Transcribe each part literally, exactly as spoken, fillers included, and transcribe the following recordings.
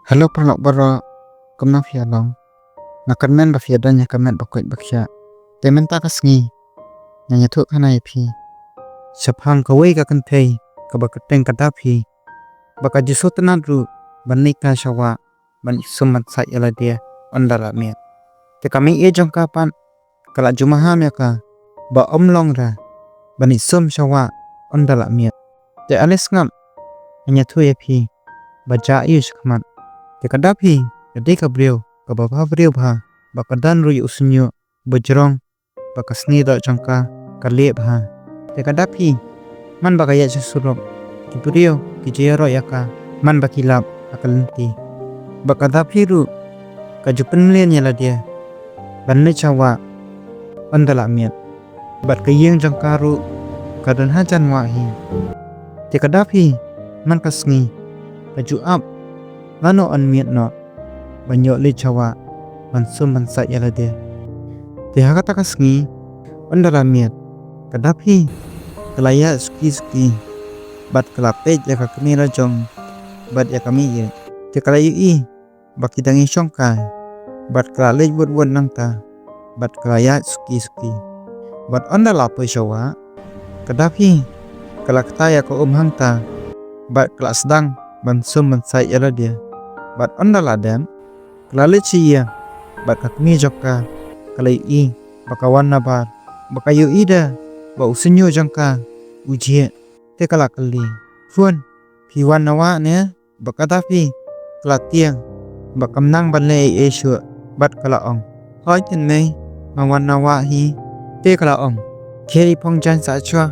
Hello paralok baroh, kumno phi ïa long? Nga kyrmen ba phi ïa don ïa ka met ba koit ba khiah. Te mynta ka sngi ngan ïathuh khana ïa phi shaphang kawei ka kynthei kaba kyrteng ka Daphi, ba ka ju sngewtynnat ruh ban leit kai sha wah ban ïasum ban sait ïa lade ynda la miet. Te ka mei jong ka pat ka la ju maham ïa ka ba ym long re ban ïasum sha wah ynda la miet. Te ale sngap, ngan ïathuh ïa phi ba jia aiu shakhmat. Te ka Daphi ka dei ka briew kaba bhabriew bha, ba ka don ruh ïa u shñiuh ba jrong, ba ka sniewdoh jong ka ka lieh bha. Te ka Daphi, man ba ka ïaid sha surok, ki briew ki ju ïaroh ïa ka man ba ki lap ha ka lynti. Ba ka Daphi ruh ka ju pynmlien ïa lade ban leit sha wah ynda la miet. Bad ka ïing jong ka ruh ka don hajan wah hi. Te ka Daphi man ka sngi ka ju ap lano yn miet noh ban ïoh leit sha wah ban sum ban sait ïa lade. Te ha kata ka sngi ynda la miet, ka Daphi ka la ïaid suki suki bad ka la peit ïa ka kmie la jong bad ïa ka mei ïeit. Te ka la ïohi ba ki dang ïashong kai bad ka la leit bud bud nangta bad ka la ïaid suki suki. Bad ynda la poi sha wah, ka Daphi ka la kta ïa ka um hangta bad ka la sdang ban sum ban sait ïa lade. Bad ynda la dep, ka la leit sha ïing bad ka kmie jong ka ka la ïohi ba ka wan nabar, ba ka ïohi da ba u shñiuh jong ka u jhieh. Te ka la kylli, "Khun, phi wan na wah ne?" Bad ka Daphi ka la tieng ba kam nang ban leh ei ei shuh bad ka la ong, "Hooid keiñ mei, nga wan na wah hi." Te ka la ong, "Khie ïa i phong jaiñ sah shuwa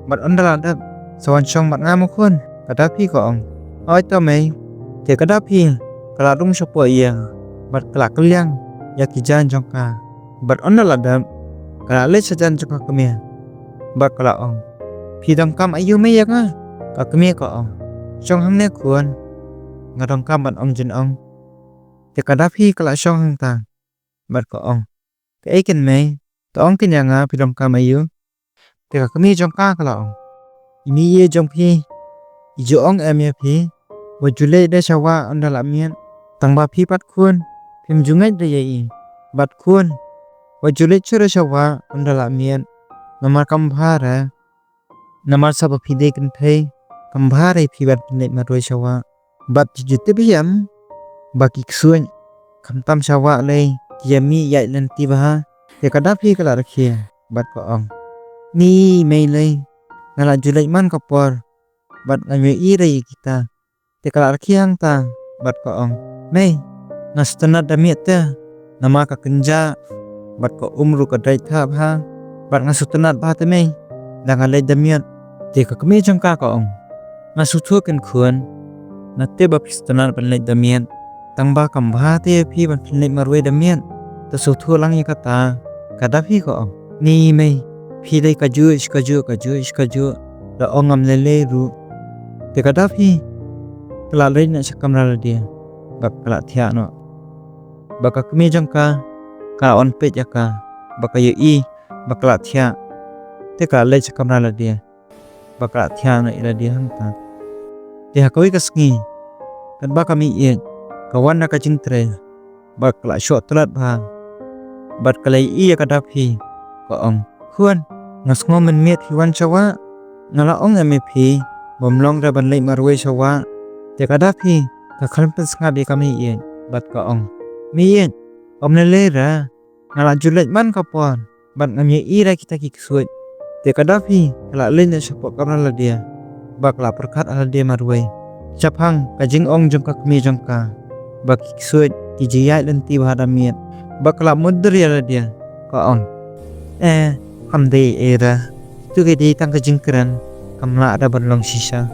bad ynda la dep sa wan shong bad nga mo khun." Ka Daphi ka ong, "Hooid to mei." Te ka Daphi ka la rung shapoh ïing bad ka la kylliang ïa ki jaiñ jong ka. Bad ynda la dep ka la leit sha jan jong ka kmie bad ka la ong, "Phi donkam aiu mei ïa nga?" Ka kmie ka ong, "Shong hangne khun, nga donkam ban ong jingong." Te ka Daphi ka la shong hangta bad ka ong, "Kaei keiñ mei, to ong keiñ ïa nga phi donkam aiu?" Te ka kmie jong ka ka la ong, "I mei ïeit jong phi i ju ong em ïa phi, wat ju leit re sha wah ynda la miet. Tang ba phi pat khun phim ju ngeit re ïa i. Bad khun, wat ju leit shuh re sha wah ynda la miet, namar kam bha re. Namar sa ba phi dei kynthei, kam bha re phi ban pynleit marwei sha wah. Bad ju tip hi em ba ki ksuid khamtam sha wah lei ki ïa mih ïaid lynti bha." Te ka Daphi ka la rkhie bad ka ong, "Ni mei lei, nga la ju leit man ka por bad ngam ïohi re ïa kita." Te ka la rkhie hangta bad ka ong, "Mei, nga sngewtynnat da miet te, namar ka kynjah bad ka um ruh ka dait thah bha, bad nga sngewtynnat bha te mei da nga leit da miet." Te ka kmie jong ka ka ong, "Nga sngewthuh keiñ khun, nga tip ba phi sngewtynnat ban leit da miet, tang ba kam bha te ïa phi ban pynleit marwei da miet. To sngewthuh lang ïa kata." Ka Daphi ka ong, "Ni mei, phi dei kajuh shi kajuh, kajuh shi kajuh, la ong ngam lei lei ruh." Te ka Daphi ka la leit noh sha kamra lade bad ka la thiah noh. Bad ka kmie jong ka ka la wan peit ïa ka bad ka ïohi ba ka la thiah. Te ka la leit sha kamra lade bad ka la thiah noh ïa lade hangta. Te ha kawei ka sngi, katba ka mei ïeit ka wan na ka jingtrei bad ka la shoh tlot bha bad ka la ïohi ïa ka Daphi, ka ong, "Khun, nga sngew mynmiet phi wan sha wah. Nga la ong em ïa phi bym long re ban leit marwei sha wah." Te ka Daphi ka khlem pynsngap ïa ka mei ïeit bad ka ong, "Mei ïeit, ym lei lei re, nga la ju leit man ka por bad ngam ïohi re kita ki ksuid." Te ka Daphi ka la leit noh shapoh kamra lade bad ka la pyrkhat ha lade marwei shaphang ka jingong jong ka kmie jong ka ba ki ksuid ki ju ïaid lynti bha da miet. Bad ka la mutdur ïa lade, ka ong, "Eh, kam dei ei re, tu ka dei tang ka jingkren, kam lah re ban long shisha."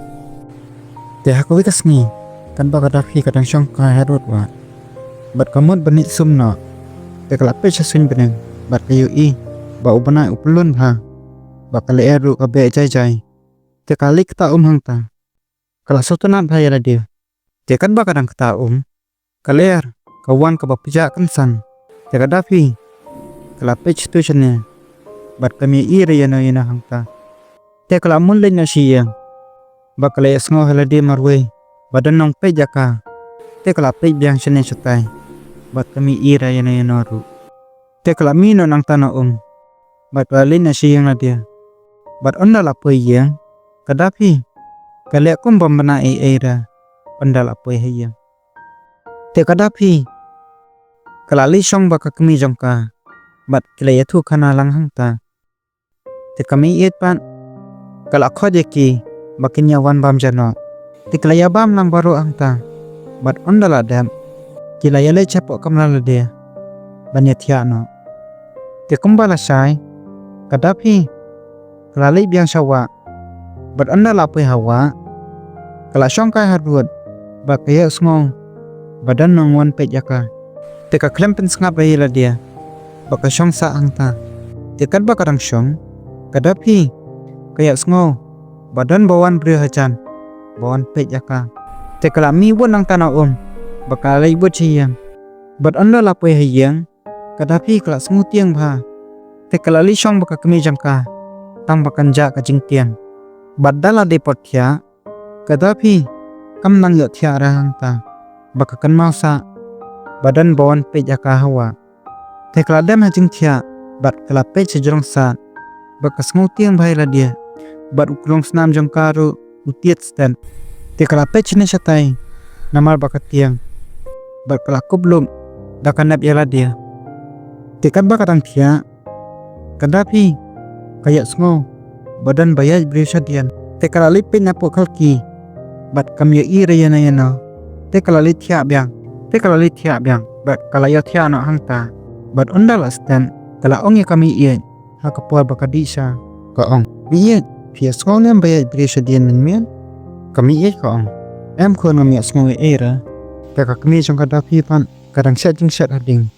Te ha kawei ka sngi, katba ka Daphi ka dang shong kai harud wah bad ka mut ban leit sum noh, te ka la peit sha suiñ bneng bad ka ïohi ba u bnai u pyllun bha bad ka lyer ruh ka beh jai jai. Te ka leit kta um hangta, ka la sngewtynnat bha ïa lade. Te katba ka dang kta um, ka lyer ka wan kaba pjah kynsan. Te ka Daphi ka la peit shatu shane bad kam ïohi re ïano ïano hangta. Te ka la mut leit noh sha ïing bad ka la ïasngew ha lade marwei ba don nongpeit ïa ka. Te ka la peit biang shane shatai bad kam ïohi ïa no ïa no ruh. Te ka la mih noh nangta na um bad ka la leit noh sha ïing lade. Bad ynda la poi ïing, ka Daphi ka leh kum bym bna ei ei re ynda la poi ha ïing. Te ka Daphi ka la leit shong bad ka kmie jong ka bad ki la ïathuh khana lang hangta. Te ka Mei Ïeit pat ka la khot ïa ki ba kin ïa wan bam ja noh. Te ki la ïa bam lang baroh hangta bad ynda la dep ki la ïa leit shapoh kamra lade ban ïa thiah noh. Te kumba la shai, ka Daphi ka la leit biang sha wah bad ynda la poi ha wah ka la shong kai ha rud bad ka ïohsngew ba don nongwan peit ïa ka. Te ka khlem pynsngap ïa lade bad ka shong sah hangta. Te katba ka dang shong, ka Daphi ka ïohsngew ba don ba wan briew hajan ba wan peit ïa ka. Te ka la mih bud nangta na um bad ka la leit bud sha ïing. Bad ynda la poi ha ïing, ka Daphi ka la sngewtieng bha. Te ka la leit shong bad ka kmie jong ka tang ba kan jah ka jingtieng. Bad da la dei por thiah, ka Daphi kam nang ïoh thiah re hangta bad ka kynmaw sah ba don ba wan peit ïa ka ha wah. Te ka la dem ha jingthiah bad ka la peit sha jrong sah bad ka sngewtieng bha ïa lade bad u klong snam jong ka ruh u tied stet. Te ka la peit shane shatai namar ba ka tieng bad ka la kup lup da ka nep ïa lade. Te katba ka dang thiah, ka Daphi ka ïohsngew ba don ba ïaid briew shadien. Te ka la leit peit napoh khalki bad kam ïohi re ïa no ïa no. Te ka la leit thiah biang. Te ka la leit thiah biang bad ka la ïoh thiah noh hangta. Bad ynda la stet ka la ong ïa ka Mei Ïeit ha ka por ba ka dih sha, ka ong, "Mei Ïeit, phi ïohsngew ne em ba ïaid briew shadien mynmiet?" Ka Mei Ïeit ka ong, "Em khun, ngam ïohsngew ei ei re." Te ka kmie jong ka Daphi pat ka dang shet jingshet hadien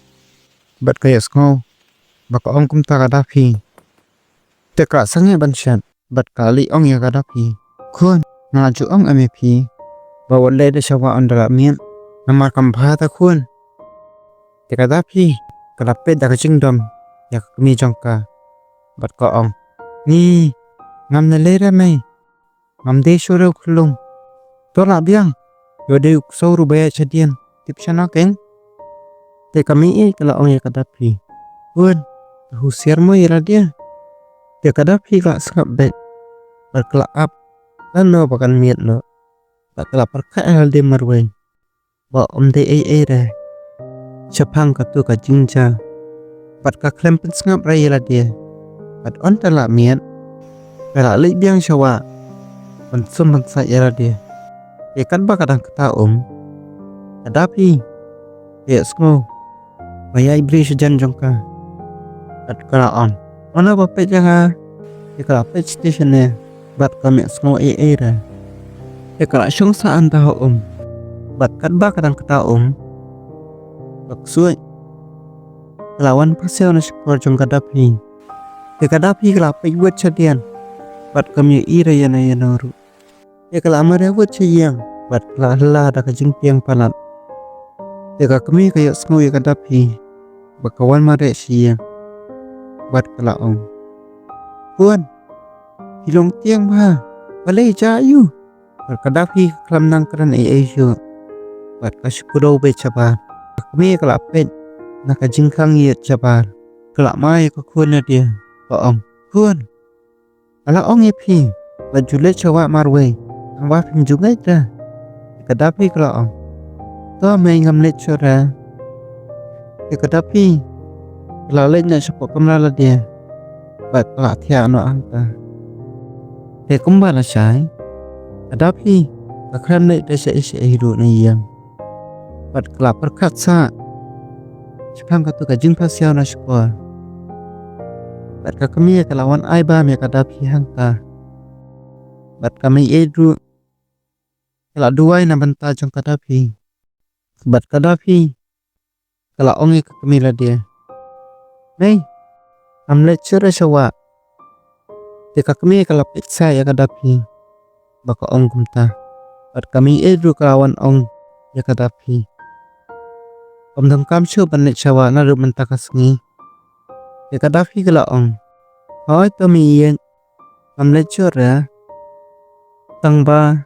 bad ka ïohsngew ba ka ong kumta ka Daphi. Te ka la sangeh ban shet bad ka la leit ong ïa ka Daphi, "Khun, nga la ju ong em ïa phi ba wat leit da sha wah ynda la miet, namar kam bha te khun." Te ka Daphi ka la peit da ka jingdom ïa ka kmie jong ka bad ka ong, "Ni, ngam lei lei re mei, ngam dei shuh re u khyllung. To lah biang, ïoh dei u ksew ruh ba ïaid shadien, tip shano keiñ." Te ka Mei Ïeit ka la ong ïa ka Daphi, "Khun, to husiar mo ïa lade." Te ka Daphi ka la sngap beit bad ka la ap lano ba kan miet noh bad ka la pyrkhat ïa lade marwei ba ym dei ei ei re shaphang kato ka jingjia. Bad ka khlem pynsngap re ïa lade. Bad ynda la miet ka la leit biang sha wah ban sum ban sait ïa lade. Te katba ka dang ktah um, ka Daphi ka ïohsngew ba ïaid briew shajan jong ka. Bad ka la ong, "Mano ba peit ïa nga?" Te ka la peit shatei shane bad kam ïohsngew ei ei re. Te ka la shong sah hangta ha um. Bad katba ka dang ktah um, ka ksuid ka la wan pasiaw na shkor jong ka Daphi. Te ka Daphi ka la peit wut shadien bad kam ïohi re ïa no ïa no ruh. Te ka la mareh wut sha ïing bad ka la hylla da ka jingtieng palat. Te ka kmie ka ïohsngew ïa ka Daphi ba ka wan mareh sha ïing bad ka la ong, "Khun, phi long tieng bha, balei jia aiu?" Bad ka Daphi ka khlem nang kren ei ei shuh bad ka shu kdew beit shabar. Ka kmie ka la peit na ka jingkhang ïit shabar, ka la mai ïa ka khun lade, ka ong, "Khun, nga la ong ïa phi ba ju leit sha wah marwei, tangba phim ju ngeit re." Te ka Daphi ka la ong, "To mei, ngam leit shuh re." Te ka Daphi ka la leit noh shapoh kamra lade bad ka la thiah noh hangta. Te kumba la shai, ka Daphi ka khlem leit da shaei shaei ruh na ïing bad ka la pyrkhat sah shaphang kato ka jingpasiaw na shkor. Bad ka kmie ka la wan ai bam ïa ka Daphi hangta. Bad ka Mei Ïeit ruh ka la duwai na bynta jong ka Daphi. Bad ka Daphi ka la ong ïa ka kmie lade, "Mei, ngam leit shuh re sha wah." Te ka kmie ka la peit sah ïa ka Daphi ba ka ong kumta. Bad ka Mei Ïeit ruh ka la wan ong ïa ka Daphi, "Ym donkam shuh ban leit sha wah naduh mynta ka sngi." Te ka Daphi ka la ong, "Hooid to Mei Ïeit, ngam leit shuh re. Tangba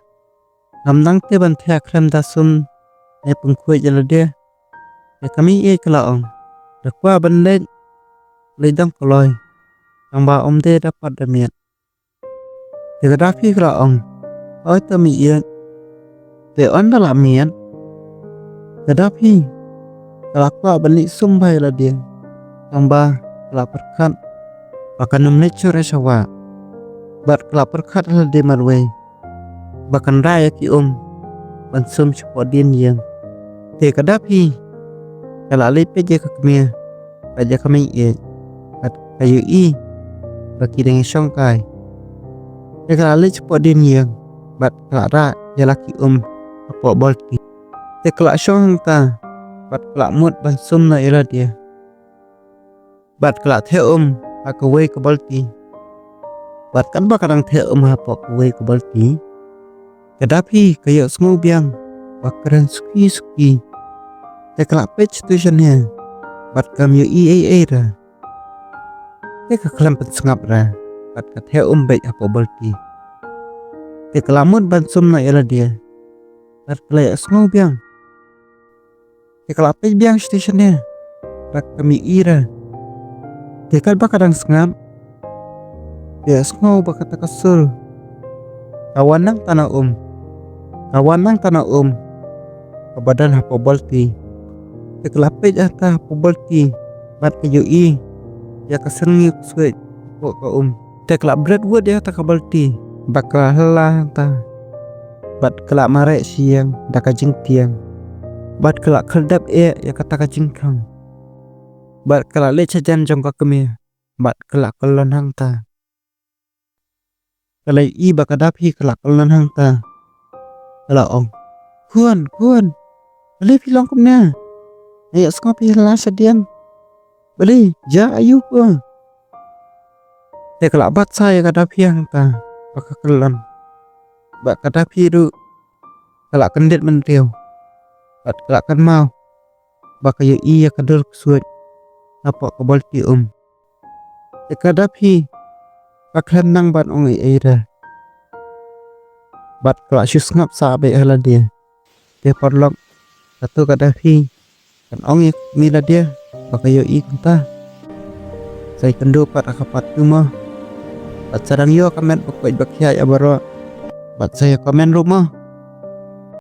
ngam nang te ban thiah khlem da sum ne pynkhuid ïa lade. Te ka mei ïeit ka la ong, da kwah ban leit, leit dang kloi, tang ba ym dei da pat da miet. Te ka Daphi ka la ong, oi te mei ïeit, te ynda la miet, ka Daphi ka la kwah ban leit sum bha ïa lade, tang ba ka la pyrkhat ba kan ym leit shuh re shuh wah, bad ka la pyrkhat ha lade marwei ba kan rah ïa ki um ban sum shapoh dien ïing. Te ka Daphi ka la leit peit ïa ka kmie bad ïa ka mei ïeit, bad ka ïohi ba ki dang ïashong kai. Te ka la leit shapoh dien ïing bad ka la rah ïa la ki um hapoh balti. Te ka la shong hangta bad ka la mut ban sum noh ïa lade, bad ka la theh um ha kawei ka balti. Bad katba ka dang theh um hapoh kawei ka balti, ka Daphi ka ïohsngew biang ba kren suki suki. Te ka la peit shatei shane bad kam ïohi ei ei re. Te ka khlem pynsngap re bad ka theh um beit hapoh balti. Te ka la mut ban sum noh ïa lade bad ka la ïohsngew biang. Te ka la peit biang shatei shane bad kam ïohi re. Te katba ka dang sngap, te ka ïohsngew ba kata ka sur ka wan nangta na um, ka wan nangta na um kaba don hapoh balti. Te ka la peit hangta hapoh balti bad ka ïohi ïa ka syrngiew ksuid hapoh ka um. Te ka la bret wut ïa kata ka balti bad ka la hylla hangta, bad ka la mareh sha ïing da ka jingtieng, bad ka la khyrdep eh ïa kata ka jingkhang, bad ka la leit shajan jong ka kmie bad ka la kyllon hangta. Ka la ïohi ba ka Daphi ka la kyllon hangta, ka la ong, khun, khun, balei phi long kumne? Nga ïohsngew phi hylla shadien. Balei, jia aïu ko? Te ka la bat sha ïa ka Daphi hangta ba ka kyllon, bad ka Daphi ruh ka la kyndit myntiew bad ka la kynmaw ba ka ïohi ïa ka dur ksuid hapoh ka balti um. Te ka Daphi ka khlem nang ban ong ei ei re bad ka la shu sngap sah beit ha lade. Te paralok, kato ka Daphi kan ong ïa ka kmie lade ba ka ïohi kumta. Sa ïakynduh pat ha ka part two mo, bad sa dang ïoh ka met ba koit ba khiah ïa baroh, bad sa ïa comment ruh mo.